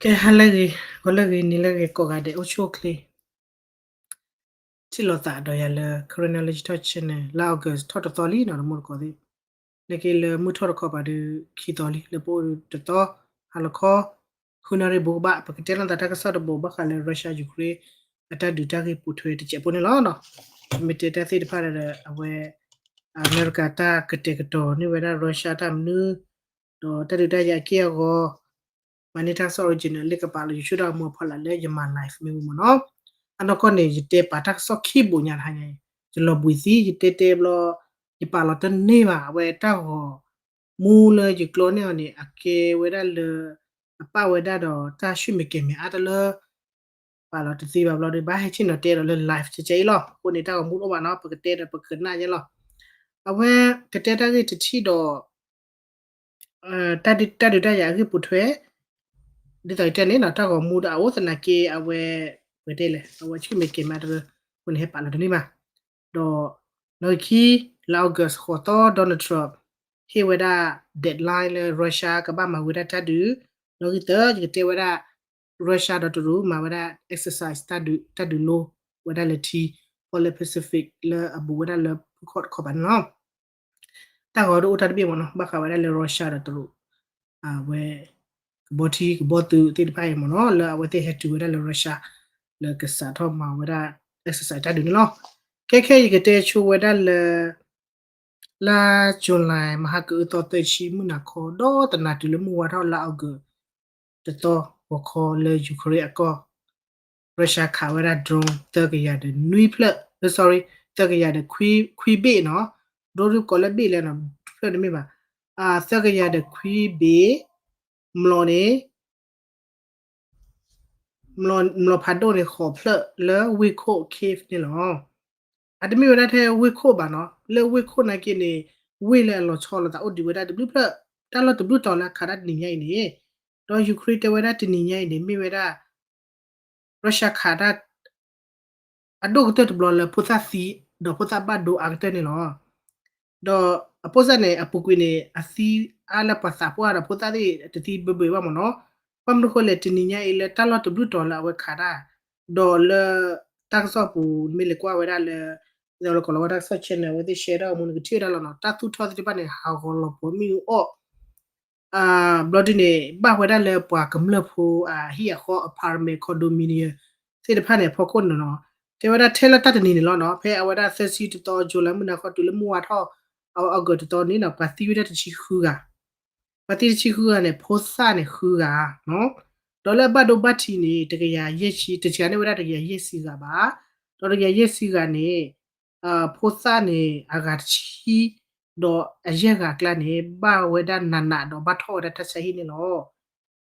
အဲ ဟါလၢအဂ့ၤ ဂီၤလၢအဂ့ၤ နံၤလၢအဂ့ၤ ကိးဂၤဒဲး အိၣ်ဆူၣ်အိၣ်ချ့ ထံၣ်လိာ်သးဒီးယၤလၢ Karen Knowledge Talk Channel လၢ August ထီၣ်တသီလံနီၤ တမူတကိးသ့ၣ် နာ်က့လၢမုၢ်ထီၣ်တခီပၤဒီး ခံသီလံ လၢပအိၣ်တသီ ဟါလီၤခီ ဃုနၣ်ရံၣ်ဘူးကဘၣ် ပကတဲလိာ်သးတၢ်ကစီၣ်တဘိဘၣ်ဃးလၢ Russia Ukraine အတၢ်ဒုးတၢ်ဂ့ၢ်ပိာ်ထွဲတစဲးဖိန့ၣ်လီၤ. မ့ၢ်တဲတၢ်သ့ၣ်တဖၣ်ဒီး အဝဲ အမဲရကၤတၢ်ကတဲာ်ကတီၤန့ၢ်ဝဲဒၣ် Russia တၢ်မနုၤ ဒီးတၢ်ဒုးတၢ်ယၤအက့ၢ်အဂီၤ မၤန့ၢ်တၢ်ကစီၣ် original လ့ၣ်ကပာ်လီၤ YouTube တၢ်ဂီၤမူအဖီလာ်လၢယမၤ live မ့ၢ်ဝံၤမ့ၢ်နီၤ. အနီၢ်ကီၢ်န့ၣ် ယတဲပာ်တၢ်ကစီၣ်ခံဘိညါတဟါညါအံၤ ယလီၤဘှံးသံ ယတဲတဲဘျီ ယပာ်လီၤတန့ၢ်ဘၣ် အဝဲတၢ်ဂီၤမူလၢယကျီန့ၢ်အီၤန့ၣ် အကဲဝဲဒၣ်လၢ အပာ်ဝဲဒၣ်ဒီးတၢ်ဆူၣ်မဲာ်ကဲၤမဲာ်အါတလၢ ပာ်လီၤတသ့ဘၣ်ဘျီဒီး ဘၣ်ဟဲဆ့ၣ်နီၤတဲဒီးလၢ live ကဲကဲအံၤလီၤ. အဃိန့ၣ် တၢ်ဂီၤမူတအိၣ်ဘၣ်နီၤ ပကတဲဒီးပကနၣ်ယဲလီၤ. အဝဲကတဲတၢ်ဂ့ၢ်တထံၣ်ဒီး တၢ်ဒုးတၢ်ယၤအဂ့ၢ်ပိာ်ထွဲ ဒ်သိးယတဲန့ၣ်နီၤ တၢ်ဂီၤမူဒီးအအိၣ်သနာ်က့ အဝဲ ပတဲလဲၣ် အဝဲဆူၣ်မဲာ်ကဲၤမဲာ်အါတလၢ အဃိန့ၣ် ဟဲပာ်လီၤတန့ၢ်ဘၣ်. ဒီး နီၣ်ဂံၢ်ခံ လါ August ဃိးသီ Donald Trump ဟ့ၣ်ဝဲဒၣ် deadline လၢ Russia ကဘၣ်မၤဝဲဒၣ်တၢ်ဒုး နီၣ်ဂံၢ်သၢ ယကတဲဝဲဒၣ် Russia ဒီးတရူး မၤဝဲဒၣ် exercise တၢ်ဒုး တၢ်ဒုးလိဝဲဒၣ်လၢထံ ဖီလၢ Pacific လၢအဘူးဝဲဒၣ်လၢဖုခီၣ်တခီပၤန့ၣ်လီၤ. တၢ်ဂီၤဒုးအိၣ်တၢ်တဘ့ၣ်မ့ၢ်နီၤ ဘၣ်ဃးဝဲဒၣ်လၢ Russia ဒီးတရူး အဝဲ ကဘီထံကဘီသုးသ့ၣ်တဖၣ်အံၤမ့ၢ်နီၤ လၢအဝဲသ့ၣ်ဟဲတုၤဝဲဒၣ်လၢ Russia လၢကစးထီၣ်မၤဝဲဒၣ် exercise တၢ်ဒုးန့ၣ်လီၤ. ခဲခဲအံၤယကတဲဆိဝဲဒၣ်လၢ လါ July မဟါကအုသီသၢဆံ မုၢ်နၤခီ ဒီးတနၤတုၤလၢမုၢ်ဝါထီၣ်လါ August တသီ ဂီၤခီလၢ Ukraine အကီၢ် Russia ခးဝဲဒၣ် drone သၢကယၤဒီးနွံဖျၢၣ် sorry သၢကယၤဒီးခွံဘ့ၣ်နီၤ drone ဒုးကိးလၢဘ့ၣ်လဲၣ်နီၤ ဖျၢၣ်တမ့ၢ်ဘၣ် သၢကယၤဒီးခွံဘ့ၣ် မျိာ်န့ၣ် မျိာ်ဖးဒိၣ်န့ၣ် ဃိးဖျၢၣ်လၢဝ့ၢ်ခိၣ် Kyiv န့ၣ်လီၤ. အတမ့ၢ်ဝဲဒၣ်ထဲဝ့ၢ်ခိၣ်ဘၣ်နီၤ လၢဝ့ၢ်ခိၣ်နာ်က့န့ၣ် ဝ့ၢ်လၢအလီၤဆီလိာ်သးအိၣ်ဒံးဝဲဒၣ်တဘျုးဖျၢၣ် တၢ်လီၢ်တဘျုးတီၤလၢအခးတၢ်တနံၤညါအံၤန့ၣ် ဒီး Ukraine တဲဝဲဒၣ်တနံၤညါအံၤန့ၣ် မ့ၢ်ဝဲဒၣ် Russia ခးတၢ် အဒိၣ်ကတၢၢ်တဘျီလၢဖိသၣ်သံ ဒီးဖိသၣ်ဘၣ်ဒိအါကတၢၢ်န့ၣ်လီၤ. ဒီးအဖိသၣ်န့ၣ် အပူၤကွံာ်န့ၣ် အသံအါလၢပှၤသးပှၢ်ဒီးဖိသၣ်သ့ၣ်တသံဘၢဘၢဘၣ်မ့ၢ်နီၤ. ဘၣ်မနုၤဃိလဲၣ် တနံၤညါအံၤလၢတၢ်လီၢ်တဘျုးတီၤလၢအဝဲခးတၢ် ဒီးလၢ တၢ်ကစီၣ်ပူၤ နမ့ၢ်လဲၤကွၢ်ဝဲဒၣ်လၢ လၢကိးလီၤဝဲတၢ်ကစီၣ် channel အဝဲသ့ၣ် share ဒၣ်အမူနကထံၣ်ဝဲဒၣ်လီၤနီၤ တၢ်သူၣ်ထီၣ်သ့ၣ်တဖၣ်န့ၣ် ဟးဂီၤလီၤပှီၤမ့ၣ်အူအီၣ် ဘျီဒုန့ၣ် ဘၣ်ဝဲဒၣ်လၢပှၤကမျၢၢ်ဖိ အဟံၣ်အဃီ apartment condominium သ့ၣ်တဖၣ်န့ၣ် အဖီခိၣ်န့ၣ်နီၤ တဲဝဲဒၣ်ထဲလၢတၢ်တနံၤန့ၣ်လီၤနီၤ ဖဲအဝဲဒၣ်သၢဆံတသီ July မုၢ်နၤခီတုၤလၢမုၢ်ဝါထီၣ် အဝဲ August တသီန့ၣ်နီၤ ပှၤသံဝဲဒၣ်တဆံဃုဂၤ ပှၤသံတဆံဃုဂၤန့ၣ် ဖိသၣ်န့ၣ်ဃုဂၤ ဒီးလၢအဘၣ်ဒိဘၣ်ထံးန့ၣ် တကယၤယဲၢ်ဆံ တစှၤန့ၢ်ဝဲဒၣ်တကယၤယဲၢ်ဆံဂၤဘၣ် ဒီးတကယၤယဲၢ်ဆံဂၤန့ၣ် ဖိသၣ်န့ၣ် အဂၤတဆံ ဒီးအယဲၢ်ဂၤအကျါန့ၣ် ဘၣ်ဝဲဒၣ်နးနးဒီးဘၣ်ထီၣ်ဝဲဒၣ်တၢ်ဆါဟံၣ်န့ၣ်လီၤ.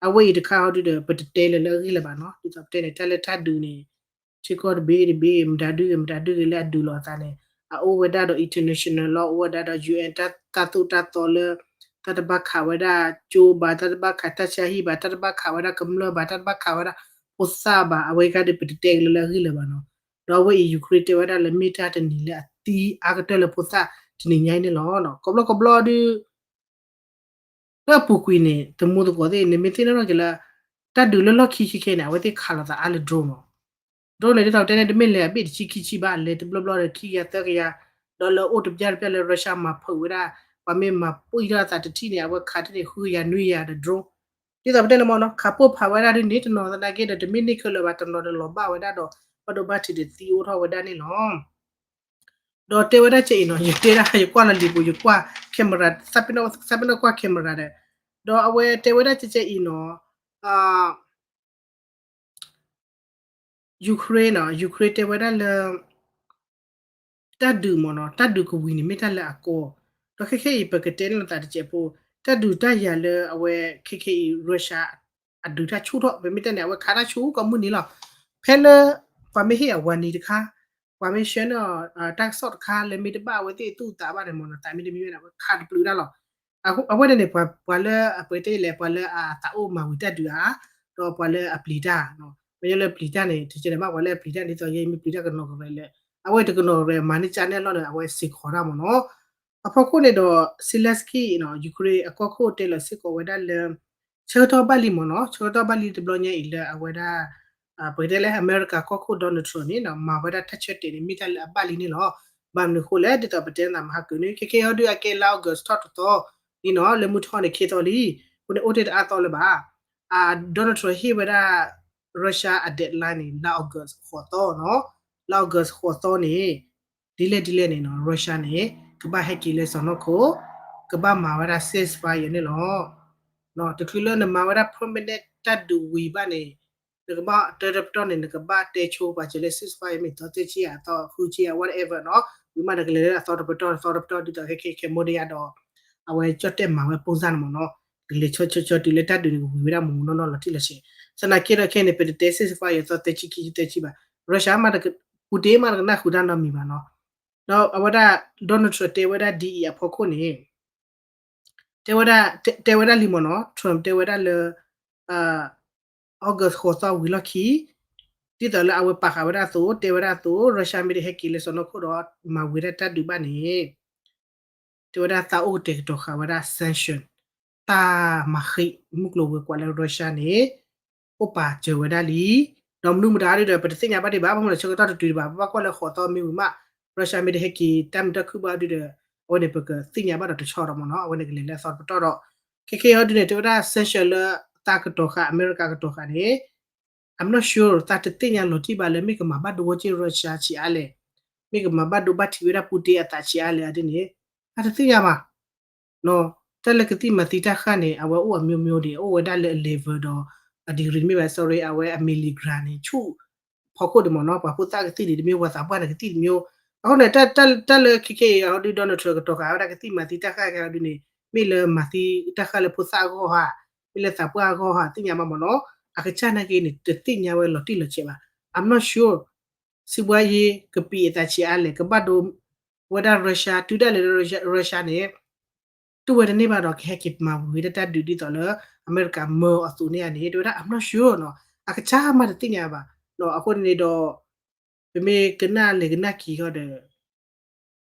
အဝဲအံၤတခါဟီဒုဒီး ပတတဲလၢၤလၢအဂ့ၢ်လၢၤဘၣ်နီၤ ဒ်သိးပတဲန့ၣ် တၢ်လၢတၢ်ဒုးန့ၣ် ထံကီၢ်တဘ့ၣ်တဘ့ၣ် မတၤဒုဂ့ၤ မတၤဒုဂ့ၤလၢအဒုးလိာ်အသးန့ၣ် အအိၣ်ဝဲဒၣ်ဒီး international law အိၣ်ဝဲဒၣ်ဒီး UN တၢ်သိၣ်တၢ်သီလၢ တၢ်တဘၣ်ခးဝဲဒၣ်ကၠိဘၣ် တၢ်တဘၣ်ခးတၢ်ဆါဟံၣ်ဘၣ် တၢ်တဘၣ်ခးဝဲဒၣ်ကမျၢၢ်ဘၣ် တၢ်တဘၣ်ခးဝဲဒၣ်ဖိသၣ်ဘၣ် အဝဲအံၤတခါဒီး ပတတဲက့ၤလၢလၢအဂ့ၢ်လၢၤဘၣ်နီၤ ဒီးအဝဲအံၤ Ukraine တဲဝဲဒၣ်လၢမ့ၢ်တၢ်တနံၤလၢအသံအါကတၢၢ်လၢဖိသၣ်တနံၤညါအံၤန့ၣ်လီၤ. ကဘျီကဘျီဒု လၢအပူၤကွံာ်န့ၣ် တမူသကိးသ့ၣ် နမ့ၢ်သ့ၣ်နီၣ်ထီၣ်က့ၤလၢ တၢ်ဒုးလၢလီၢ်ခံခဲခဲန့ၣ် အဝဲသ့ၣ်ခးလိာ်သးအါလၢ drone လီၤ. drone န့ၣ် ဒ်သိးပတဲန့ၣ် တမ့ၢ်လဲၤအဘ့ၣ်တဆံခံဆံဘၣ် လဲၤတဘျီဘျီဒီးခံကယၤသၢကယၤ ဒီးလၢအိၣ်တပျၢ်တပျၢ်လၢ Russia မၤဖုးဝဲဒၣ် ပှၤမ့ၢ်မၤပှံၢ်ထီၣ်အသးတထံၣ်န့ၣ် အဝဲခးတ့ၢ်န့ၣ် ဃုကယၤနွံကယၤဒီး drone ဒ်သိးပတဲန့ၣ်မ့ၢ်နီၤ ခးပိၢ်ဖးဝဲဒၣ်ဒ်န့ၣ် တနီၤသနာ်က့ဒီး တမ့ၢ်န့ၢ်ခဲလၢာ်ဘၣ် တနီၤဒီးလီၤဘၣ်ဝဲဒၣ်ဒီး ဘၣ်ဒိဘၣ်ထံးဒီးသံအိၣ်ထီၣ်ဝဲဒၣ်န့ၣ်လီၤ. ဒီးတဲဝဲဒၣ်ကဲအံၤနီၤ ယတဲဒၣ် ယကွၢ်လီၤလံာ်ပူၤ ယကွၢ် camera သးပ့ၤနီၣ်ကွၢ် camera ဒီး ဒီးအဝဲတဲဝဲဒၣ်ကဲကဲအံၤနီၤ Ukraine နီၤ Ukraine တဲဝဲဒၣ်လၢ တၢ်ဒုးမ့ၢ်နီၤ တၢ်ဒုးကဝံၤန့ၣ် မ့ၢ်တၢ်လၢအကီ ဒီးခဲခဲအံၤ ပကတဲန့ၢ်လိာ်သးတစဲးဖိ တၢ်ဒုးတၢ်ယၤလၢအဝဲခဲခဲအံၤ Russia အဒုးတၢ်ဆူၣ်ထီၣ် ပမ့ၢ်တဲန့ၣ် အဝဲခးတၢ်ဆူၣ်ကိးမုၢ်နံၤလီၤ. ဖဲလၢ ပှၤမ့ၢ်ဟ့ၣ်အဝၤနံၤတခါ ပှၤမ့ၢ်ဆှၢန့ၢ်အီၤ တၢ်ကစီၣ်တခါလၢမ့ၢ်တဘၣ်အဝဲသ့ၣ်သူၣ်သးဘၣ်န့ၣ်မ့ၢ်နီၤ သးမ့ၢ်တမံဝဲန့ၣ် အဝဲခးတပျုးတၢ်လီၤ. အဝဲန့ၣ်န့ၣ် ပှၤလၢအပှဲၤတဲလဲၣ် ပှၤလၢအသးအိၣ်မၤဝံၤတၢ်ဒုးဧါ ဒီးပှၤလၢအပျံၤတၢ် မ့ၢ်လၢပျံၤတၢ်န့ၣ် တကဲန့ၣ်ဘၣ် ပှၤလၢအပျံၤတၢ် ဒ်သိးယဲမ့ၢ်ပျံၤတၢ်ကနီၤကရဲလၢ အဝဲတကနီၤကရဲ မၤန့ၢ်ကၢ်န့ၢ်အလီၢ်န့ၣ် အဝဲစ့ၢ်ကီးတၢ်မ့ၢ်နီၤ. အဖီခိၣ်န့ၣ်ဒီး Zelensky နီၤ Ukraine အကီၢ်ခိၣ်တဲလီၤစ့ၢ်ကီးဝဲဒၣ်လၢ ဆၢကတီၢ်ဘၣ်လံမ့ၢ်နီၤ, ဆၢကတီၢ်ဘၣ်လံတဘျီညါအံၤလၢအဝဲဒၣ် ပကတဲလၢအမဲရကၤကီၢ်ခိၣ် Donald Trump န့ၣ်နီၤ မၤဝဲဒၣ်တၢ်ဆၢတဲာ်န့ၣ် မ့ၢ်တၢ်လၢအဘၣ်လံန့ၣ်လီၤ. ဘၣ်မနုၤအဃိလဲၣ် ဒ်သိးပတဲနၤမဟါကုာ်န့ၣ် ခဲခဲအံၤဒုးအကဲလါ August ထီၣ်တသီန့ၣ်နီၤ လၢမုၢ်ထီၣ်န့ၣ် ခံသီလံ, အဃိန့ၣ် အိၣ်တ့ၢ်တအါသီလၢၤဘၣ်. အ Donald Trump ဟ့ၣ်ဝဲဒၣ် Russia အ deadline န့ၣ် လါ August ဃိးသီနီၤ, လါ August ဃိးသီန့ၣ် ဒ်လဲၣ်ဒ်လဲၣ်န့ၣ်နီၤ Russia န့ၣ် ကဘၣ်ဟဲက့ၤလၢစီၢ်နီၤခိၣ်, ကဘၣ်မၤဝဲဒၣ် ceasefire န့ၣ်လီၤ. တချုးလၢနမၤဝဲဒၣ် permanent တၢ်ဒုးဝံၤဘၣ်န့ၣ် နကဘၣ်တၢတပတီၢ်န့ၣ် နကဘၣ်တဲဆိပာ်စၢၤလၢ ceasefire မ့ၢ်သီသၢဆံဧါ သီဃုဆံဧါ whatever နီၤ, ဝံၤမးနကလဲၤလၢအသီတပတီၢ် သီတပတီၢ် ဒ်သိးခဲခဲ Cambodia ဒီး အဝဲကၠီၣ်တဲၣ်မၤဝဲ ပုံစံ န့ၣ်မ့ၢ်နီၤ, ကလဲၤဆီဆီဆီတုၤလၢတၢ်ဒုးန့ၣ် ကဝံၤဝဲဒၣ်မူးမူးနီၢ်နီၢ်လီၤတံၢ်လီၤဆဲး. သနာ်က့ဒီးခဲအံၤန့ၣ် ပတတဲ ceasefire သီသၢဆံခံဆံသၢဆံဘၣ်. Russia မး Putin မး တကနၣ်ဃုာ်တၢ်နီတမံၤဘၣ်နီၤ. ဒီးအဝဲဒၣ် Donald Trump တဲဝဲဒၣ်ဒ်အံၤအဖီခိၣ်န့ၣ် တဲဝဲဒၣ် တဲ တဲဝဲဒၣ်လံမ့ၢ်နီၤ, Trump တဲဝဲဒၣ်လၢ August ဃိးသီဝံၤလီၢ်ခံ ဒ်သိးလၢအဝဲပာ်ဃာ်ဝဲဒၣ်အသိး တဲဝဲဒၣ်အသိး Russia မ့ၢ်တဟဲက့ၤလၢစီၢ်နီၤခိၣ်ဒီး မၤဝံၤဒၣ်တၢ်ဒုးဘၣ်န့ၣ် တဲဝဲဒၣ်သးအိၣ်ကတဲာ်ကတီၤဃာ်ဝဲဒၣ် sanction တၢ်မၤဃံး မုၢ်ကျိၤဝဲၤကွာ်လၢ Russia န့ၣ် အိၣ်ပာ်စၢၤဝဲဒၣ်လံ. ဒီးမနုၤမတၤဒ်ဒီး ပတသ့ၣ်ညါဘၣ်ဒံးဘၣ်, ဘၣ်မနုၤလၢဆၢကတီၢ်တတုၤဒံးဘၣ်, ပဘၣ်ကွၢ်လၢဃိးသီမ့ၢ်ဝံၤမး Russia မ့ၢ်တဟဲက့ၤတၢ်မုာ်တၢ်ခုၣ်ဘၣ်ဒ်ဒီး အဝဲန့ၣ် ပကသ့ၣ်ညါဘၣ်ဒီးတဆီဒီးမ့ၢ်နီၤ, အဝဲန့ၣ်ကလဲၤလၢအသီတပတီၢ်ဒီး ခဲခဲအံၤဒ်န့ၣ် တဲဝဲဒၣ် sanction လၢသးကတီၤဃာ် အမဲရကၤကတီၤဃာ်န့ၣ် I'm not sure သးတသ့ၣ်ညါလီၤတံၢ်ဘၣ်လၢ မ့ၢ်ကမၤဘၣ်ဒိဝဲက့ၤ Russia ဆံးအါလဲၣ်, မ့ၢ်ကမၤဘၣ်ဒိဘၣ်ထံးဝဲဒၣ် Putin အသးဆံးအါလဲၣ်အဒ်န့ၣ် သးတသ့ၣ်ညါဘၣ်. တၢ်လၢကသံၣ်မၤသံတၢ်ဃၢ်န့ၣ် အဝဲအိၣ်အမျိုးမျိုးဒံး, အိၣ်ဝဲဒၣ်လၢအ level ဒီး အ degree မ့ၢ်ဘၣ် sorry အဝဲအ milligram န့ၣ် ဆူၣ် ဖီခိၣ်ဒံးမ့ၢ်နီၤ, ပှၤဖိသၣ်ကသံၣ်ဒံးတမံၤ ပှၤသးပှၢ်န့ၣ်ကသံၣ်တမံၤ. အဃိန့ၣ် တၢ်လၢခဲခဲအံၤအီၤဒုး Donald Trump ကတီၤဃာ်ဝဲဒၣ်ကသံၣ်မၤသံတၢ်ဃၢ်ခဲအံၤဒုးန့ၣ် မ့ၢ်လၢမၤသံတၢ်ဃၢ်လၢဖိသၣ်အဂီၢ်ဧါ, မ့ၢ်လၢသးပှၢ်အဂီၢ်ဧါ သ့ၣ်ညါဘၣ်မ့ၢ်နီၤ. အကစၢ်နာ်က့န့ၣ် တသ့ၣ်ညါဝဲလီၤတံၢ်လီၤဆဲးဘၣ်. I'm not sure စံးဘှါယ့ ကပံာ်အသးဆံးအါလဲၣ်, ကဘၣ်ဒိဝဲဒၣ် Russia တုၤဒၣ်လဲာ်လၢ Russia န့ၣ် တူၢ်ဝဲတန့ၢ်ဘၣ်ဒီး ကဟဲက့ၤမၤဝံၤဝဲဒၣ်တၢ်ဒုးဒ်သိးလၢ အမဲရကၤမၢအီၤအသိးန့ၣ်ဧါန့ၣ် တဲဝဲဒၣ် I'm not sure နီၤ, အကစၢ်မးတသ့ၣ်ညါဘၣ်. အဃိန့ၣ်ဒီး ပမ့ၢ်ကနၣ်လဲၤကနၣ်က့ၤဃီဒီး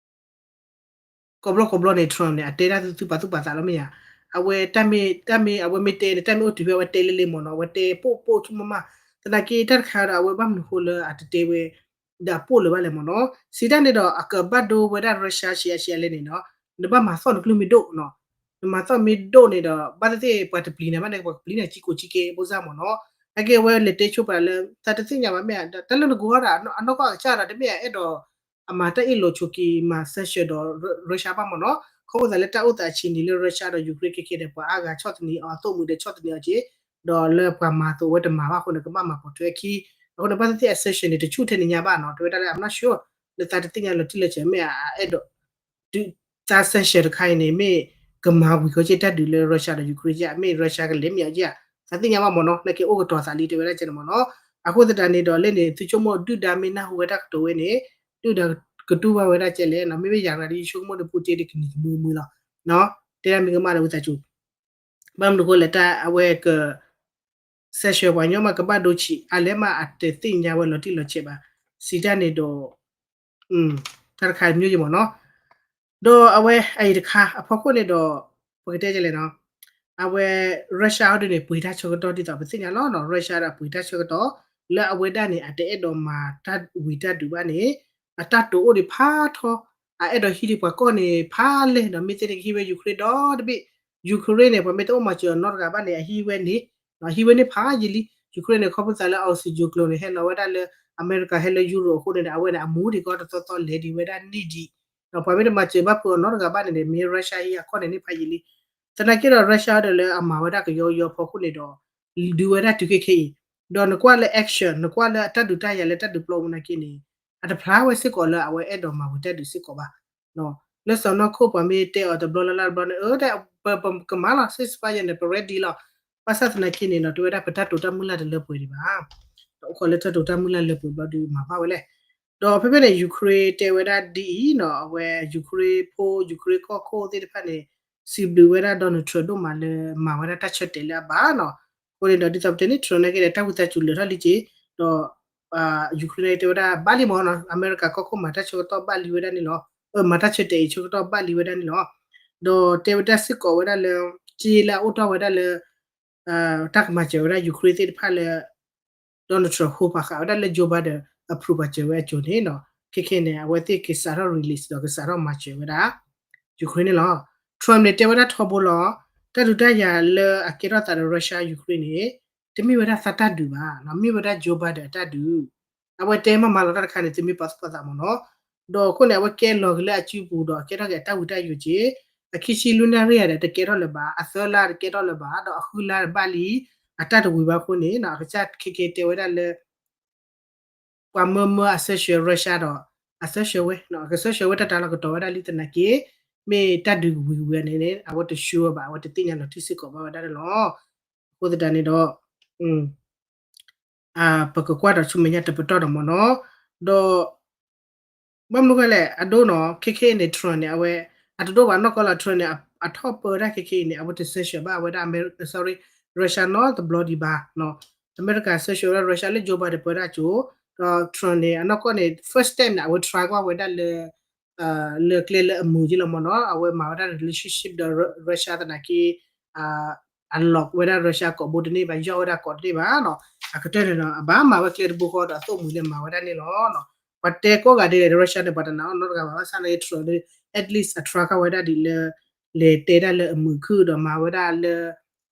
ကိးဘျီကိးဘျီန့ၣ် Trump န့ၣ် အတဲဒၣ်သုသုပာ်သူၣ်ပာ်သးလီၤမ့ၢ်ဧါ. အဝဲတၢ်မ့ၢ် တၢ်မ့ၢ် အဝဲမ့ၢ်တဲန့ၣ် တၢ်မ့ၢ်အိၣ်တုၤဖဲအဝဲတဲလၢလ့မ့ၢ်နီၤ, အဝဲတဲပိာ်ပိာ်ဆူမးမး, သနာ်က့တၢ်တခါဒီး အဝဲဘၣ်မနုၤဃိလၢအတတဲဝဲ ဒီးအပိာ်လၢၤဘၣ်လဲၣ်မ့ၢ်နီၤ. စံးတၢ်န့ၣ်ဒီး အကဘၣ်ဒိဝဲဒၣ် Russia ဆံးအါဆံးအါလဲၣ်န့ၣ်နီၤ, နဘၣ်မၤသီၣ်နကျိၣ်မ့ၢ်ဒိၣ်နီၤ, နမၤသီၣ်မ့ၢ်ဒိၣ်န့ၣ်ဒီး ဘၣ်သ့ၣ်သ့ၣ်ပှၤတပျံၤနၤဘၣ်န့ၣ် ပှၤကပျံၤနၤကံကိးကံကဲ ပုံစံ မ့ၢ်နီၤ. နာ်က့အဝဲလဲၤတဲဆိပာ်လၢ သးတသ့ၣ်ညါဘၣ်မ့ၢ်ဧါ, တၢ်လၢနကဝီၤဒီး အနီၢ်ကီၢ်အကစၢ်ဒီး တမ့ၢ်အအဲၣ်ဒိး အမၤတၢ်အ့ၣ်လိာ်ဆိးက့ၤမၤ sanction ဒီး Russia ဘၣ်မ့ၢ်နီၤ. ခီဖျိသးလၢတၢ်အိၣ်သးအဆံးန့ၣ်လၢ Russia ဒီး Ukraine ခဲခဲဒီး ပှၤအါဂၤဆီၣ်သနံးအီၤ အသိၣ်မှံၤဒီးဆီၣ်သနံးအီၤက့ၤ, ဒီးလၢပှၤမၤအသိးအဝဲတမၤဘၣ်အဃိန့ၣ် ကဘၣ်မၤပိာ်ထွဲခံ, အဃိန့ၣ် ဘၣ်သ့ၣ်သ့ၣ်အ sanction န့ၣ် တဆူၣ်ထဲန့ၣ်ညါဘၣ်နီၤ. တဲဝဲဒၣ်လၢ I'm not sure လၢသးတသ့ၣ်ညါလီၤတံၢ်လီၤဆဲး မ့ၢ်အအဲၣ်ဒိး ဒုး သး sanction တခါအံၤန့ၣ် မ့ၢ်ကမၤဝံၤဃီက့ၤတၢ်ဒုးလၢ Russia ဒီး Ukraine က့ၤ မ့ၢ် Russia ကလဲၤမ့ၢ်အီၤက့ၤဧါ, သးသ့ၣ်ညါဘၣ်မ့ၢ်နီၤ, နာ်က့အိၣ်ကတီၤသးလံ တဲဝဲဒၣ်ကဲန့ၣ်မ့ၢ်နီၤ. အဃိသတးန့ၣ်ဒီး လၢန့ၣ် သုဆိကမိၣ်ဒုၣ်ဒါမ့ၢ်နၢ်ဟူဝဲဒၣ်ကတိၤဝဲန့ၣ် ဒုၣ်ဒါကတူၢ်ဘၣ်ဝဲဒၣ်ကဲလဲၣ်နီၤ, မ့မ့ၢ်ယၤတဂၤဒီး ယဆိကမိၣ်ဒီး Putin တကနံၤကမုာ်ကမုာ်လီၤ, တဲဒၣ်မ့ၢ်ကမၣ်လၢဝံသးစူၤ ဘၣ်မနုၤဃိလဲၣ် တၢ်အဝဲက sanction ပှၤညီမးကဘၣ်ဒိဆံးအါလဲၣ်မး အတသ့ၣ်ညါဝဲလီၤတံၢ်လီၤဆဲးဘၣ်, စံးတၢ်န့ၣ်ဒီး တၢ်တခါတမံၤယံၤမ့ၢ်နီၤ. ဒီးအဝဲအအံၤတခါအဖီခိၣ်န့ၣ်ဒီး ပကတဲကလဲၣ်နီၤ, အဝဲ Russia အီၤဒ်န့ၣ် ပှ့ၤတၢ်ဆၢကတီၢ်ဒ်သိးပသ့ၣ်ညါလီၤနီၤ, Russia ဒီးပှ့ၤတၢ်ဆၢကတီၢ် လၢအဝဲဒၣ်န့ၣ် အတအဲၣ်ဒိးမၤတၢ်ဝံၤတၢ်ဒုးဘၣ်န့ၣ် အတၢ်တိာ်အိၣ်ဒံးဖးထီ, အအဲၣ်ဒိးဟံးဒံးပှၤကီၢ်န့ၣ်ဖးလဲၢ်ဒီး မ့ၢ်သ့ၣ်န့ၣ်ကဟံးဝဲ Ukraine ဒီတဘ့ၣ်, Ukraine န့ၣ် ပှၤမ့ၢ်တအိၣ်မၤစၢၤအီၤနီတဂၤဘၣ်န့ၣ် အဟံးဝဲန့ၣ်, ဟံးဝဲန့ၣ်ဖးယံာ်လံ, Ukraine န့ၣ် ခီဖျိသးလၢ အ oxygen ကျိၤန့ၣ် ဟဲလီၤဝဲဒၣ်လၢ အမဲရကၤ ဟဲလၢ Europe အဃိန့ၣ်ဒီး အဝဲန့ၣ် အမူဒံးကီတသီသီလဲၤဒံးဝဲဒၣ်န့ၢ်ဒံး, ဒီးပှၤမ့ၢ်တမၤစၢၤဘၣ်ဖုးအီၤနီတဂၤဘၣ်န့ၣ်ဒီး မ့ၢ် Russia ဟံးအကီၢ်န့ၣ်န့ၣ်ဖးယံာ်လံ, သနာ်က့ဒီး Russia ဒီးလၢအမၤဝဲဒၣ်ကယီကယီအဖီခိၣ်န့ၣ်ဒီး ဒုးဝဲဒၣ်တုၤခဲခဲအံၤ, ဒီးနကွၢ်လၢ action နကွၢ်လၢအတၢ်ဒုးတၢ်ယၤလၢတၢ်ဒုးပျီပူၤနာ်က့န့ၣ် အတဖျါဝဲစ့ၢ်ကီးလၢအဝဲအဲၣ်ဒိးမၤဝံၤတၢ်ဒုးစ့ၢ်ကီးဘၣ်. လၢစီၤနီၢ်ခိၣ်ပှၤမ့ၢ်တဲအီၤတဘျီလၢ်လၢ်တဘျီန့ၣ် အၢ ပကမၤလီၤ ceasefire န့ၣ် ပ ready လီၤ. ဘၣ်ဆၣ်သနာ်က့န့ၣ်ဒီး တဲဝဲဒၣ်ပတၢ်တိာ်တၢ်မုၢ်လၢ်တလၢပှဲၤဒံးဘၣ်. ဒီးအိၣ်ခိးလၢတၢ်တိာ်တၢ်မုၢ်လၢ်လၢပှဲၤဘျီဒုးမၤဘၣ်ဝဲလဲၣ်. ဒီးဖဲဖဲန့ၣ် Ukraine တဲဝဲဒၣ်ဒ်အံၤနီၤ, အဝဲ Ukraine ဖိ Ukraine ကီၢ်ခိၣ်သ့ၣ်တဖၣ်န့ၣ် စံးဘျုးဝဲဒၣ် Donald Trump ဒိၣ်မးလၢမၤဝဲဒၣ်တၢ်ဆၢတဲာ်လၢအဘၣ်နီၤ. အဃိန့ၣ်ဒီး ဒ်သိးပတဲန့ၣ် Trump နာ်က့ဒီး တၢ်ဝံသးစူၤလၢာ်ထီၣ်လံက့ၤ, ဒီး Ukraine နာ်က့တဲဝဲဒၣ် ဘၣ်လံမ့ၢ်နီၤ, အမဲရကၤကီၢ်ခိၣ်မၤတၢ်ဆၢကတီၢ်ဘၣ်လံဝဲဒၣ်န့ၣ်လီၤ. မၤတၢ်ဆၢတဲာ်အံၤဆၢကတီၢ်ဘၣ်လံဝဲဒၣ်န့ၣ်လီၤ. ဒီးတဲဝဲဒၣ်စ့ၢ်ကီးဝဲဒၣ်လၢ က့လၢအအိၣ်တ့ၢ်ဝဲဒၣ်လၢ တၢ်ကမၤစၢၤဝဲဒၣ် Ukraine သ့ၣ်တဖၣ်လၢ Donald Trump ဟိပာ်ဃာ်ဝဲဒၣ်လၢ Joe Biden approve ပာ်စၢၤဝဲအစိၤန့ၣ်နီၤ ခဲခဲန့ၣ် အဝဲသ့ၣ်ကစးထီၣ် release ဒီးကစးထီၣ်မၤစၢၤဝဲဒၣ် Ukraine န့ၣ်လီၤ. Trump န့ၣ် တဲဝဲဒၣ်ထီဘိလီၤ တၢ်ဒုးတၢ်ယၤလၢအကဲထီၣ်သးဒီး Russia Ukraine န့ၣ် တမ့ၢ်ဝဲဒၣ်သးတၢ်ဒုးဘၣ်နီၤ မ့ၢ်ဝဲဒၣ် Joe Biden အတၢ်ဒုး အဝဲတဲမၤမၤလီၤတၢ်တခါန့ၣ် သုမ့ၢ်ပာ်သူၣ်ပာ်သးမ့ၢ်နီၤ ဒီးအဃိန့ၣ် အဝဲကဲလီၤက့ၤလၢအစုပူၤဒီးကဲထီၣ်က့ၤအတၢ်ဝံတၢ်ယိာ်က့ၤ အခံဆံလွံၢ်နၣ်ရံၣ်ဧါဒီး တကဲထီၣ်လၢၤဘၣ် အသၢလါတကဲထီၣ်လၢၤဘၣ် ဒီးအဃုလါတဘၣ်လံ အတၢ်တဝံၤဘၣ်အဃိန့ၣ် အကစၢ်ခဲခဲတဲဝဲဒၣ်လၢ ပှၤမၢမၢအစၢၤဆှၢ Russia ဒီး အစၢၤဆှၢဝဲ ကစၢၤဆှၢဝဲတၢ်တၢ်လီၢ်ကတီၤဝဲဒၣ်လံ သနာ်က့ မ့ၢ်တၢ်ဒုးကဝံၤကဝံၤန့ၣ် အဝဲတဆှၢဘၣ် အဝဲတသ့ၣ်ညါလီၤတံၢ်စ့ၢ်ကီးဘၣ်ဝဲဒၣ်န့ၣ်လီၤ. အဃိသတးန့ၣ်ဒီး ပကကွၢ်ဒီးဆူမဲာ်ညါတပတီၢ်ဒီးမ့ၢ်နီၤ ဒီး ဘၣ်မနုၤဃိလဲၣ် အဒိနီၤ ခဲခဲအံၤန့ၣ် Trump န့ၣ် အဝဲ အတဒိၣ်ဘၣ်နီၢ်ကီၢ်လီၤ Trump န့ၣ် အထီၣ်ပၢဝဲဒၣ်ခဲခဲအံၤန့ၣ် အဝဲတစၢၤဆှၢဘၣ်ဝဲဒၣ် Amer- sorry Russia နီတဘျီဒံးဘၣ် အမဲရကၤစၢၤဆှၢဝဲဒၣ် Russia လၢ Joe Biden ပၢဝဲဒၣ်အစိၤ ဒီး Trump န့ၣ် အနီၢ်ကီၢ်န့ၣ် first step န့ၣ် အဝဲ try ကွၢ်ဝဲဒၣ်လၢ လၢကျဲလၢအမုာ်က့လီၤမ့ၢ်နီၤ အဝဲမၤဝဲဒၣ် relationship ဒီး Russia သနာ်က့ အ lock ဝဲဒၣ် Russia ကိာ်ဘိတန့ၢ်ဘၣ် ယီၢ်ဝဲဒၣ်ကိာ်တန့ၢ်ဘၣ်နီၤ အကတၢၢ်န့ၣ်ဒီး အဘၣ်မၤဝဲကျဲတဘိဃီဒီး အသိၣ်မှံၤလၢမၤဝဲဒၣ်န့ၣ်လီၤ. ပှၤတဲကိးဂၤဒဲး Russia န့ၣ် ပှၤတနာ်အီၤနီတဂၤဘၣ် ဘၣ်ဆၣ်န့ၣ် Trump န့ၣ် at least အ try ကွၢ်ဝဲဒၣ်ဒ်လၢ လဲၤတဲဒၣ်လၢအမုာ်ခုၣ်ဒီးမၤဝဲဒၣ်လၢ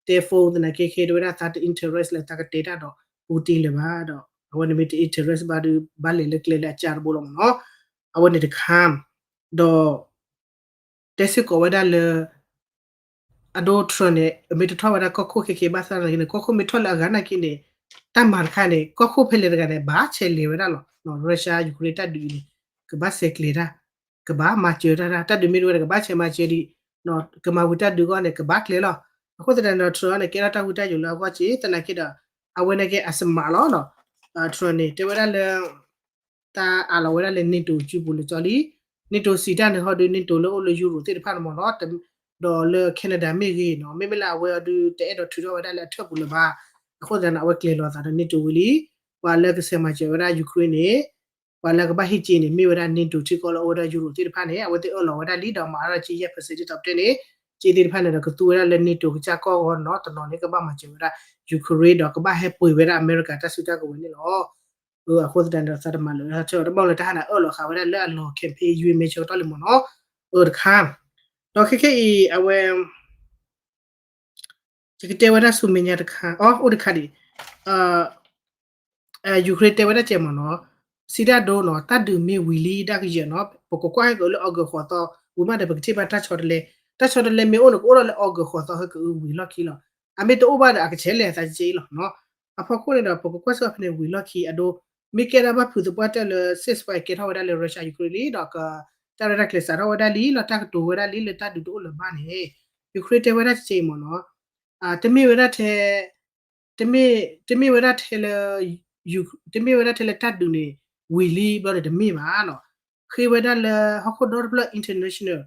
telephone သနာ်က့ခဲတဲဝဲဒၣ် သးတ interest လၢသးကတဲတၢ်ဒီး Putin လၢၤဘၣ်ဒီး အဝဲန့ၣ်မ့ၢ်တ interest ဘၣ်ဒီး ဘၣ်လဲၤလၢကျဲလၢအကၢ်တဘိလီၤမ့ၢ်နီၤ အဝဲန့ၣ်တခါ ဒီး တဲစ့ၢ်ကီးဝဲဒၣ်လၢ အဒိ Trump န့ၣ် မ့ၢ်တထီၣ်ဝဲဒၣ်ကီၢ်ခိၣ်ခဲခဲဘၣ်ဆၣ်သနာ်က့န့ၣ် ကီၢ်ခိၣ်မ့ၢ်ထီၣ်လၢအဂၤနာ်က့န့ၣ် တၢ်မၤတခါန့ၣ် ကီၢ်ခိၣ်ဖဲလဲၣ်တဂၤန့ၣ် ဘၣ်ဆဲးလဲၤဝဲဒၣ်လီၤ. Russia Ukraine တၢ်ဒုးအံၤန့ၣ် ကဘၣ်ဆဲးကျဲၤတၢ် ကဘၣ်မၤစၢၤတၢ် တၢ်ဒုးမ့ၢ်တဝဲဒီး ကဘၣ်ဆဲးမၤစၢၤဒံး ကမၤဝံၤတၢ်ဒုးအဂီၢ်န့ၣ် ကဘၣ်ကျဲၤလီၤ. အဃိသတးန့ၣ်ဒီး Trump န့ၣ် ကဲထီၣ်တၢ်ဝံတၢ်ယိာ်လၢအဂီၢ်က့ သနာ်က့ဒီး အဝဲန့ၣ်က့ အစမးလီၤ Trump န့ၣ် တဲဝဲဒၣ်လၢ တၢ်အးလီၤဝဲဒၣ်လၢ NATO စုပူၤလၢကၠီလံ NATO စံးတၢ်န့ၣ် ဟီဒုး NATO လၢအိၣ်လၢ Europe သ့ၣ်တဖၣ်န့ၣ်မ့ၢ်နီၤ ဒီးလၢ Canada မ့ၢ်ဂ့ၤနီၤ မ့မ့ၢ်လၢအဝဲအီၤဒုး တအဲၣ်ဒိးထုးထီၣ်ဝဲဒၣ်လၢအထၢၣ်ပူၤလၢၤဘၣ်. အဃိသတးန့ၣ် အဝဲကျဲၤလီၤသးဒီး NATO ဝံၤလံ ပှၤလၢကဆဲးမၤစၢၤဝဲဒၣ် Ukraine န့ၣ် ပှၤလၢကဘၣ်ဟ့ၣ်က့ၤန့ၣ် မ့ၢ်ဝဲဒၣ် NATO ထံကီၢ်လၢအိၣ်ဝဲဒၣ် Europe သ့ၣ်တဖၣ်န့ၣ် အဝဲသ့ၣ်အၢၣ်လီၤဝဲဒၣ်လံဒီးမၤအါထီၣ်က့ယဲၢ် percent ဒ်သိးပတဲန့ၣ် က့သ့ၣ်တဖၣ်န့ၣ်ဒီးကသူဝဲဒၣ်လၢ NATO ကစၢ်ကီၢ်ဂီၢ်နီၤ တနီၤန့ၣ် ကဘၣ်မၤစၢၤဝဲဒၣ် Ukraine ဒီးကဘၣ်ဟဲပှ့ၤဝဲဒၣ်အမဲရကၤတၢ်စုတၢ်ကဝဲၤန့ၣ်လီၤ. အဃိသတးန့ၣ်ဒီး သးတမၤလၢာ်ဝဲဒၣ်ဆၢ တဘၣ်လၢတၢ်ဟးန့ၣ် အၢၣ်လီၤဃာ်ဝဲဒၣ်လၢအလီၢ် campaign ယွံမဲဆၢကတီၢ်လံမ့ၢ်နီၤ အၢတခါ ဒီးခဲခဲအံၤ အဝဲ ယကတဲဝဲဒၣ်ဆူမဲာ်ညါတခါ အိၣ်တခါဒံး Ukraine တဲဝဲဒၣ်ကဲမ့ၢ်နီၤ စံးတၢ်ဒိနီၤ တၢ်ဒုးမ့ၢ်ဝံၤလံဒၣ်ကယဲၢ်နီၤ ပကကွၢ်ဟဲက့ၤလၢ August ဃိးသီ ဝံၤမးဒီး ပကထံၣ်ဘၣ်တၢ်ဆီတလဲ တၢ်ဆီတလဲမ့ၢ်အိၣ်န့ၣ် ကအိၣ်ထီၣ်လၢ August ဃိးသီ ဟဲက့ၤဝံၤလီၢ်ခံလီၤ. အမ့ၢ်တအိၣ်ဘၣ်ဒီး အကဆဲးလဲၤအသးက့အံၤလီၤနီၤ. အဖီခိၣ်န့ၣ်ဒီး ပကကွၢ်စ့ၢ်ကီးဖဲန့ၣ်ဝံၤလီၢ်ခံအဒိ မ့ၢ်ကဲဒၣ်ဘၣ်ဖုးသပှၢ်တၢၢ်လၢ ceasefire ကဲထီၣ်ဝဲဒၣ်လၢ Russia Ukraine လံဒီး တၢ်ရဲၣ်တၢ်ကျဲၤစးထီၣ်ဝဲဒၣ်လံလီၤ တၢ်ကတိၤဝဲဒၣ်လံလၢတၢ်ဒုးတအိၣ်လၢၤဘၣ်န့ၣ် Ukraine တဲဝဲဒၣ်ကဲအံၤမ့ၢ်နီၤ တမ့ၢ်ဝဲဒၣ်ထဲ တမ့ၢ် တမ့ၢ်ဝဲဒၣ်ထဲလၢ တမ့ၢ်ဝဲဒၣ်ထဲလၢတၢ်ဒုးန့ၣ် ဝံၤလံဘျီန့ၣ်တမ့ၢ်ဘၣ်နီၤ. ဃ့ဝဲဒၣ်လၢဟီၣ်ခိၣ်ဒီတဖျၢၣ် international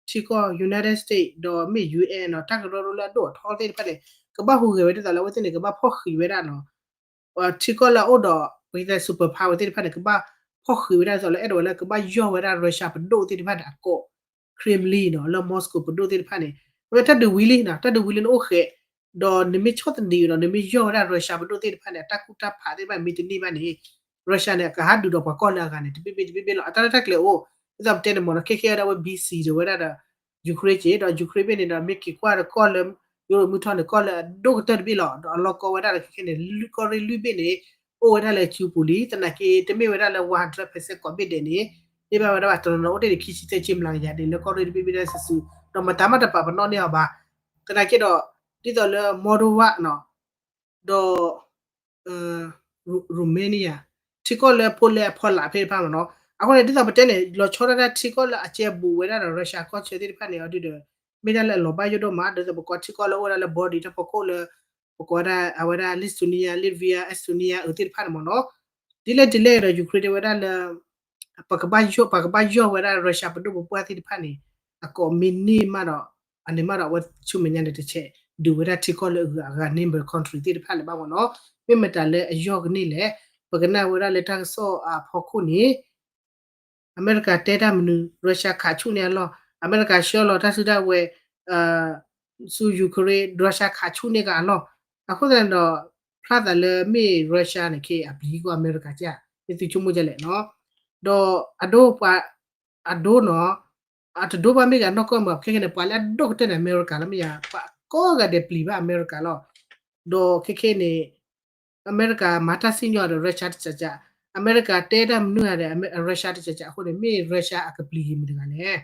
ထံကီၢ် United States ဒီးမ့ၢ် UN နီၤ တၢ်ကရၢကရိလၢအဒိၣ်အထီသ့ၣ်တဖၣ်န့ၣ် ကဘၣ်ဟူးဂဲၤဝဲဒ်သိးလၢအဝဲသ့ၣ်န့ၣ် ကဘၣ်ဖီၣ်ဃံးဝဲဒၣ်နီၤ ထံကီၢ်လၢအအိၣ်ဒီး ပကတဲ super power သ့ၣ်တဖၣ်န့ၣ် ကဘၣ်ဖီၣ်ဃံးဝဲဒၣ်ဒ်သိးလၢအဲၣ်ဒိးဝဲလၢကဘၣ်ယီၢ်ဝဲဒၣ် Russia ပဒိၣ်သ့ၣ်တဖၣ်န့ၣ် အကိာ် Kremlin နီၤ လၢ Moscow ပဒိၣ်သ့ၣ်တဖၣ်န့ၣ် အဝဲတၢ်ဒုးဝံၤလံနီၤ တၢ်ဒုးဝံၤလံနအိၣ်ဃဲး ဒီးနမ့ၢ်ဆီၣ်သနံးဒီး နမ့ၢ်ယီၢ်ဝဲဒၣ် Russia ပဒိၣ်သ့ၣ်တဖၣ်န့ၣ် အတၢ်ကူၣ်တၢ်ဖးသ့ၣ်တဖၣ်မ့ၢ်တန့ၢ်ဘၣ်န့ၣ် Russia န့ၣ် ကဟးဒုးဒီးပှၤကီၢ်လၢအဂၤန့ၣ် တဘ့ၣ်ဘ့ၣ်တဘ့ၣ်ဘ့ၣ်လီၤ. အတၢ်ရဲၣ်တၢ်ကျဲၤအိၣ် ဒ်သိးပတဲန့ၣ်မ့ၢ်နီၤ ခဲခဲအံၤဒၣ်ဝဲ busy ဒီးဝဲဒၣ်ဒီး Ukraine က့ ဒီး Ukraine ဘ့ၣ်န့ၣ်ဒီး မ့ၢ်က့ၤကွၢ်ဒီးကီၢ်လၢ ယူရိးမုၢ်ထီၣ်န့ၣ် ကီၢ်လၢအဒိၣ်ကတၢၢ်တဘ့ၣ်လီၤ. ဒီးအလီၢ်ကီဝဲဒၣ်ဒီးခဲခဲန့ၣ် ကီၢ်ရ့ၣ်လွံၢ်ဘ့ၣ်န့ၣ် အိၣ်ဝဲဒၣ်လၢစုပူၤလံ. သနာ်က့ တမ့ၢ်ဝဲဒၣ်လၢ one hundred percent ကိးဘ့ၣ်ဒဲးန့ၣ် န့ၢ်ဘၣ်ဝဲဒၣ်ဘၣ် တနီၤနီၤအိၣ်တ့ၢ်န့ၣ် ခံဆံသၢဆံမျးကယၤဒဲး လၢကီၢ်ရ့ၣ်တဘ့ၣ်ဘ့ၣ်ဒၣ်စုာ်စုာ် ဒီးမတၤမးတပာ်ပနီၣ်န့ၢ်အီၤဘၣ်. သနာ်က့ဒီး ဒ်သိးလၢ Moldova နီၤ ဒီး Romania ထံကီၢ်လၢဖိလဲအဖီလာ်ဖဲတဖၣ်မ့ၢ်နီၤ. အဃိန့ၣ် ဒ်သိးပတဲန့ၣ် လီၤဆီဒၣ်တၢ်ထံကီၢ်လၢအကဲဘူးဝဲဒၣ်ဒီး Russia ကီၢ်ဆၢသ့ၣ်တဖၣ်န့ၣ် အီၤဒုးဒီး မ့ၢ်ဒၣ်လၢအလီၤဘၣ်ယိၣ်ဒိၣ်မး ဒ်သိးပကိးထံကီၢ်လၢအိၣ်ဝဲဒၣ်လၢ border တၢ်ဖီခိၣ်လၢ ပကိးဝဲဒၣ် အဝဲဒၣ် Lithuania, Latvia, Estonia အၢသ့ၣ်တဖၣ်န့ၣ်မ့ၢ်နီၤ. ဒ်လဲၣ်ဒ်လဲၣ်ဒီး Ukraine တဲဝဲဒၣ်လၢ ပကဘၣ်ယီၢ် ပှၤကဘၣ်ယီၢ်ဝဲဒၣ် Russia ပဒိၣ်ပပှၢ်သ့ၣ်တဖၣ်န့ၣ် အကိးမ့ၢ်န့ၢ်မးဒီး အန့ၣ်မးဒီး အဝဲဆူမဲာ်ညါန့ၣ်တဆဲး ဒုးဝဲဒၣ်ထံကီၢ်လၢအဂၤအဂၤ neighbor country သ့ၣ်တဖၣ်လၢၤဘၣ်မ့ၢ်နီၤ. မ့ၢ်မတၤလၢအယီၢ်ကန့ၢ်လဲၣ်. ပကနၣ်ဝဲဒၣ်လၢတၢ်ကစီၣ်အဖီခိၣ်န့ၣ် အမဲရကၤတဲတၢ်မနုၤ Russia ခးဆူၣ်န့ၢ်အလီၢ်, အမဲရကၤဆှၢလီၤတၢ်စုတၢ်ဝဲၤ ဆူ Ukraine, Russia ခးဆူၣ်န့ၢ်ကအလီၢ်. အဃိသတးန့ၣ်ဒီး ဖျါသးလၢမ့ၢ် Russia န့ၣ် ခဲအံၤအပျံၤကီးအမဲရကၤကၢ်, မ့ၢ်သုဆိကမိၣ်ဒ်လဲၣ်နီၤ. ဒီးအဒိပှၤ, အဒိနီၤ, အတဒိဘၣ်မ့ၢ်ဂ့ၤ အနီၢ်ကီၢ်မ့ၢ် ခဲခဲန့ၣ် ပှၤလၢအဒိၣ်ကတၢၢ်န့ၣ် အမဲရကၤလီၤ မ့ၢ်ယၤ, ပှၤကိးဂၤဒဲးပျံၤဘၣ်အမဲရကၤလီၤ. ဒီးခဲခဲန့ၣ် အမဲရကၤမၤတၢ်စံၣ်ညီၣ်ဒီး Russia တစးစး, အမဲရကၤတဲတၢ်မနုၤဂၤဒီး Russia တစးစးအဃိန့ၣ် မ့ၢ် Russia အကပျံၤဂ့ၤမ့ၢ်တဂၤလဲၣ်.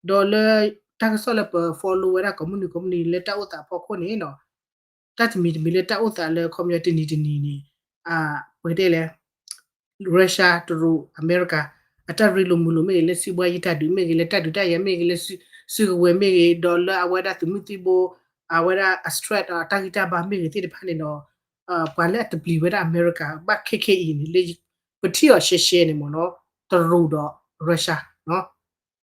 ဒီးလၢတၢ်ကစီၣ်လၢပ follow ဝဲဒၣ်ကိးမုၢ်နံၤကိးမုၢ်နံၤလၢတၢ်အိၣ်သးဖီခိၣ်န့ၣ်နီၤ, တၢ်တမံၤတမံၤလၢတၢ်အိၣ်သးလၢခီပညီတနံၤတနံၤန့ၣ်, ပကတဲလဲၣ် Russia တရူး အမဲရကၤ အတၢ်ရ့လိာ်မုာ်လိာ်မ့ၢ်ဂ့ၤ လၢစံးဘှါယံၤတၢ်ဒုးမ့ၢ်ဂ့ၤ လၢတၢ်ဒုးတၢ်ယၤမ့ၢ်ဂ့ၤ လၢစုကဝဲၤမ့ၢ်ဂ့ၤ ဒီးလၢအဝဲဒၣ်သုးမုၢ်သံၣ်ဘိ အဝဲဒၣ်အ threat အတၢ်ဂံၢ်တၢ်ဘါမ့ၢ်ဂ့ၤသ့ၣ်တဖၣ်န့ၣ်ဒီး ပှၤလၢအတပျံၤဝဲဒၣ်အမဲရကၤဘၣ်ခဲခဲအံၤန့ၣ် လၢပထံၣ်အီၤရှဲရှဲန့ၣ်မ့ၢ်နီၤ, တရူးဒီး Russia,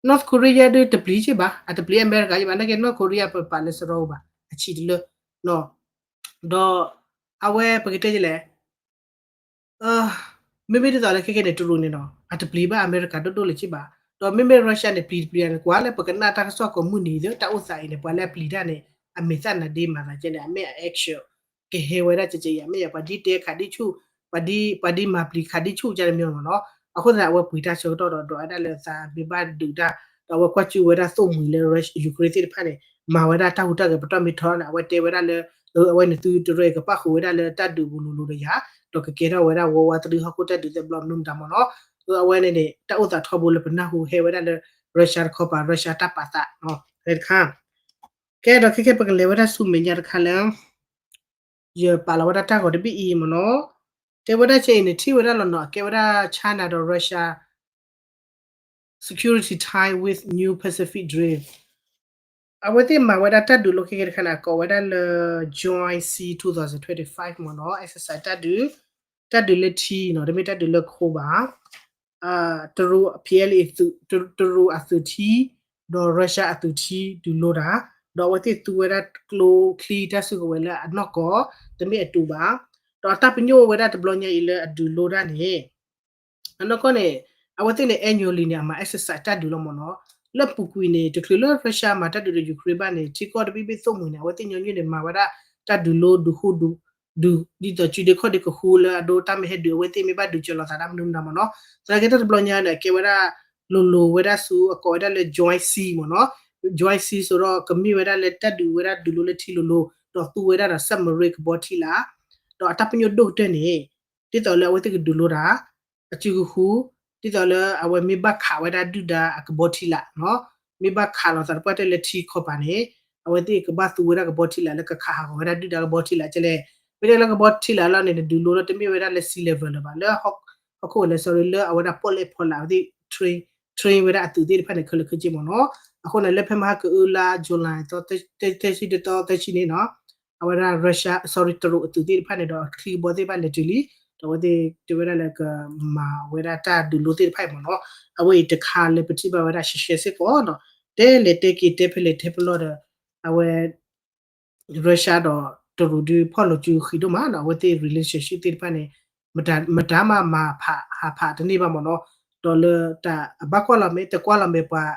North Korea ဒုးတပျံၤက့ဘၣ်, အတပျံၤအမဲရကၤက့ဘၣ်, နာ်က့ North Korea ပပာ်လၢစရီပူၤဘၣ် အဆံးတလၢ ဒီးအဝဲပကတဲလဲၣ် မ့မ့ၢ်ဒ်သိးလၢခဲခဲန့ၣ် တရူးန့ၣ်နီၤ အတပျံၤဘၣ်အမဲရကၤဒိၣ်ဒိၣ်လၢၤက့ဘၣ်, ဒီးမ့မ့ၢ် Russia န့ၣ် ပျံၤတပျံၤန့ၣ် ကွၢ်လၢပကနၣ်တၢ်ကစီၣ်ကိးမုၢ်နံၤဒီး တၢ်အိၣ်သးအံၤန့ၣ် ပှၤလၢအပျံၤတၢ်န့ၣ် အမဲာ်သၣ်နါဒ့မၤသးကဲန့ၣ် အမ့ၢ်အ action ကဟဲဝဲဒၣ်ကဲကဲအံၤ အမ့ၢ်ယၤ ပှၤဒ်တဲခးဒ်ဆူၣ်, ပှၤဒ်, ပှၤဒ်မၤပျံၤခးဒ်ဆူၣ်ကန့ၣ်မ့ၢ်နီၤ, အဃိသတး အဝဲပှ့ၤတၢ်ဆၢကတီၢ်ဒီး ဒွးဝဲဒၣ်လၢသးမ့ၢ်ဘၣ်ဒုးတၢ်, ဒီးအဝဲကွၢ်ကၠူဝဲဒၣ်သိၣ်မှံၤလၢ Ukraine သ့ၣ်တဖၣ်န့ၣ် မၤဝဲဒၣ်တၢ်ဟူးတၢ်ဂဲၤပတီၢ်မ့ၢ်ထီန့ၣ် အဝဲတဲဝဲဒၣ်လၢ အဝဲန့ၣ်သုတရၢအံၤကပၣ်ဃုာ်ဝဲဒၣ်လၢတၢ်ဒုးပူၤလိၤလိၤဒီးယၤ, ဒီးကကဲထီၣ်ဝဲဒၣ် World War Three ဟီၣ်ခိၣ်တၢ်ဒုးသၢဘျီမနုၤမတၤမ့ၢ်နီၤ, အဝဲန့ၣ်န့ၣ် တၢ်အိၣ်သးထီဘိလၢပနၢ်ဟူဟဲဝဲဒၣ်လၢ Russia တခီပၤ Russia တၢ်ပာ်သး, တခါ ကဲဒီးခဲခဲပကလဲၤဝဲဒၣ်ဆူမဲာ်ညါတခါလၢ ယပာ်လီၤဝဲဒၣ်တၢ်ဂီၤတဘ့ၣ်အံၤမ့ၢ်နီၤ, တဲဝဲဒၣ်ကဲအံၤန့ၣ် ထံၣ်ဝဲဒၣ်လီၤနီၤ အကဲဝဲဒၣ် China ဒီး Russia security tie with new Pacific deal, အဝဲသ့ၣ်မၤဝဲဒၣ်တၢ်ဒုးလိခဲကဲတခါန့ၣ် အကိးဝဲဒၣ်လၢ Joint Sea two thousand twenty-five မ့ၢ်နီၤ, exercise တၢ်ဒုး, တၢ်ဒုးလၢထံနီၤ တမ့ၢ်တၢ်ဒုးလၢခိဘၣ်, တရူး P L A သုး, တရူးအသုးထံ, ဒီး Russia အသုးထံဒုးလိတၢ်, ဒီးအဝဲသ့ၣ်သူဝဲဒၣ်ကျိချံတၢ်စုကဝဲၤလၢအနီၢ်ကီၢ်, တမ့ၢ်အတူးဘၣ်, ဒီးအတၢ်ပညိၣ်ဝဲဒၣ်တဘျီညါအံၤလၢအဒုးလိတၢ်န့ၣ် အနီၢ်ကီၢ်န့ၣ် အဝဲသ့ၣ်န့ၣ် annually န့ၣ် အမၤ exercise တၢ်ဒုးလီၤမ့ၢ်နီၤ, လၢပူၤကွံာ်န့ၣ် တချုးလၢ Russia မၤတၢ်ဒုးဒီး Ukraine ဘၣ်န့ၣ် ထံကီၢ်တဘ့ၣ်ဘ့ၣ်သိၣ်မှံၤန့ၣ် အဝဲသ့ၣ်ညီနုၢ်န့ၣ် မၤဝဲဒၣ်တၢ်ဒုးလိဒုးဟူဒုး, ဒ်သိးစုဒ့ခီၣ်ဒ့ကဃူလၢအဒိတၢ်မ့ၢ်ဟဲဒုး အဝဲသ့ၣ်မ့ၢ်ဘၣ်ဒုးစၢၤလီၤသးတၢ်မနုၤမတၤမ့ၢ်နီၤ, သနာ်က့တၢ်တဘျီညါန့ၣ် အကဲဝဲဒၣ် လိၤလိၤဝဲဒၣ်ဆူ အကိးဝဲဒၣ်လၢ Joint Sea မ့ၢ်နီၤ, Joint Sea စိဒီးကမ့ၢ်ဝဲဒၣ်လၢတၢ်ဒုးဝဲဒၣ်ဒုးလိလၢထံလိၤလိၤ ဒီးသူဝဲဒၣ်ဒီး submarine ကဘီထံလာ်, ဒီးအတၢ်ပညိၣ်ဒိၣ်ကတၢၢ်န့ၣ် ဒ်သိးလၢအဝဲသ့ၣ်ကဒုးလိတၢ် အစုကဃူ, ဒ်သိးလၢအဝဲမ့ၢ်ဘၣ်ခးဝဲဒၣ်ဒုၣ်ဒါအကဘီထံလာ်နီၤ, မ့ၢ်ဘၣ်ခးလီၤသးတပှၢ်တၢၢ်လၢထံခီပၤန့ၣ် အဝဲသ့ၣ်ကဘၣ်သူဝဲဒၣ်ကဘီထံလာ်လၢကခးဟးဂီၤဝဲဒၣ်ဒုၣ်ဒါကဘီထံလာ်ကလဲၣ်, မ့ၢ်တဲလၢကဘီထံလာ်လီၤန့ၣ် နဒုးလိလီၤတမ့ၢ်ဝဲဒၣ်လၢ sea level လၢၤဘၣ် လၢဟီၣ်ခိၣ်လဲၤ sorry လၢအဝဲဒၣ်ပီၣ်လဲၣ်ဖီလာ် အဝဲသ့ၣ် train ဝဲဒၣ်အသုးသ့ၣ်တဖၣ်န့ၣ် ခဲလၢာ်ခဲဆ့မ့ၢ်နီၤ, အဃိန့ၣ် လၢဖဲမဟါကအုလါ July သၢဆံတသီသၢဆံန့ၣ်နီၤ အဝဲဒၣ် Russia sorry တရူးအသုးသ့ၣ်တဖၣ်န့ၣ်ဒီး ချံကဘီသ့ၣ်တဖၣ်လဲၤတုၤလံ, ဒီးအဝဲသ့ၣ်တဲဝဲဒၣ်လၢကမၤဝဲဒၣ်တၢ်ဒုးလိသ့ၣ်တဖၣ်အံၤမ့ၢ်နီၤ, အဝဲအံၤတခါလၢပထံၣ်ဘၣ်ဝဲဒၣ်ရှဲရှဲစ့ၢ်ကီးနီၤ, တဲလဲၤတဲက့ၤတဲဖဲလဲၣ်တဲဖဲလဲၣ်ဒီး အဝဲ Russia ဒီးတရူးဒုးဖီၣ်လိာ်စုဃံးဒိၣ်မးနီၤ, အဝဲသ့ၣ် relationship သ့ၣ်တဖၣ်န့ၣ် မတၤမးမၤဖးဟးဖးတန့ၢ်ဘၣ်မ့ၢ်နီၤ, ဒီးလၢတၢ်အဘၣ်ကွၢ်လီၤမ့ၢ် တကွၢ်လီၤမ့ၢ်ပှၤ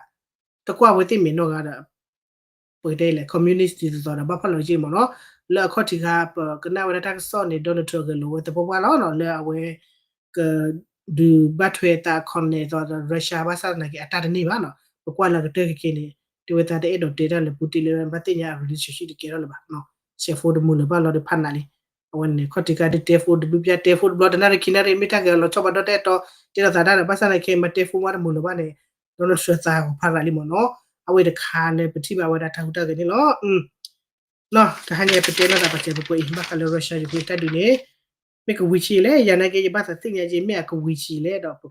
တကွၢ်ဝဲသ့ၣ်မ့ၢ်နီၢ်ဂၤဒီး ပကတဲလဲၣ် communist ဒ်သိးသိးဒီးဘၣ်ဖီၣ်လိာ်စုမ့ၢ်နီၤ, လၢအခီၣ်ထံးခါ ပကနၣ်ဝဲဒၣ်တၢ်ကစီၣ်န့ၣ် Donald Trump ဂဲၤလိာ်ဝဲသပှၢ်ပှၢ်လီၤနီၤ, လၢအဝဲ က ဒုးဘၣ်ထွဲသး connect သိးဒီး Russia ဘၣ်ဆၣ်သနာ်က့ အတၢ်တန့ၢ်ဘၣ်နီၤ, ပကွၢ်လၢကတၢၢ်က့ၤက့ၤန့ၣ် တဲဝဲသးတအဲၣ်ဒိးတဲတၢ်လၢ Putin လၢဘၣ်သ့ၣ်ညါအ relationship တကဲထီၣ်လၢၤဘၣ်, ဆဲးဖိတမုာ်လၢၤဘၣ် လီၤဒီးဖးနးလံ, အဝဲန့ၣ် ခီၣ်ထံးခါဒ်တဲဖိတဘျုးပျၢ် တဲဖိတဘျီတနၣ်ရံၣ်ခံနၣ်ရံၣ် မ့ၢ်တၢ်ဂဲၤလီၤဆီဘၣ်ဒီးတအဲၣ်တီ တဲလီၤသးတၢ်ဒီး ဘၣ်ဆၣ်သနာ်က့ မ့ၢ်တဲဖိမးတမုာ်လၢၤဘၣ်န့ၣ် Donald Trump သးဂီၤဖးရၤလံမ့ၢ်နီၤ, အဝဲတခါလၢပထံၣ်ဘၣ်ဝဲဒၣ်တၢ်ဟူးတၢ်ဂဲၤန့ၣ်လီၤ. နီၤ တဟါညါပတဲလိာ်သးပှၤစဲးပှဲၤအံၤ ဘၣ်ဃးလၢ Russia Ukraine တၢ်ဒုးန့ၣ် မ့ၢ်ကဝံၤဆံးလဲၣ်, ယၤနာ်က့ ယဘၣ်သးသ့ၣ်ညါက့ၤ မ့ၢ်အကဝံၤဆံးလဲၣ်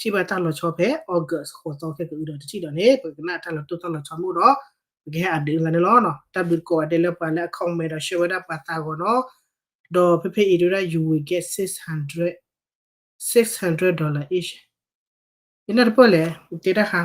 ဒီး ပကထံၣ်ဘၣ်တၢ်လီၤဆီဖဲ August ဃိးသီခဲကအုဒီးတထံၣ်ဒီးန့ၣ် ပကနၣ်တၢ်လီၤတိၢ်တၢ်လီၤဆီမ့ၢ်ဒီး ပကဟဲအဒုးလၢန့ၣ်လီၤ. တၢ်ဘျုးကိးဂၤဒဲးလၢပှၤလၢအ comment ဒီး share ဝဲဒၣ်ပှၤသးဂီၤနီၤ, ဒီးဖဲဖဲအံၤတဲဝဲဒၣ် you will get six hundred, six hundred dollar each. ယနၢ်တပၢၢ်လဲၣ် တဲတၢ်ဟါ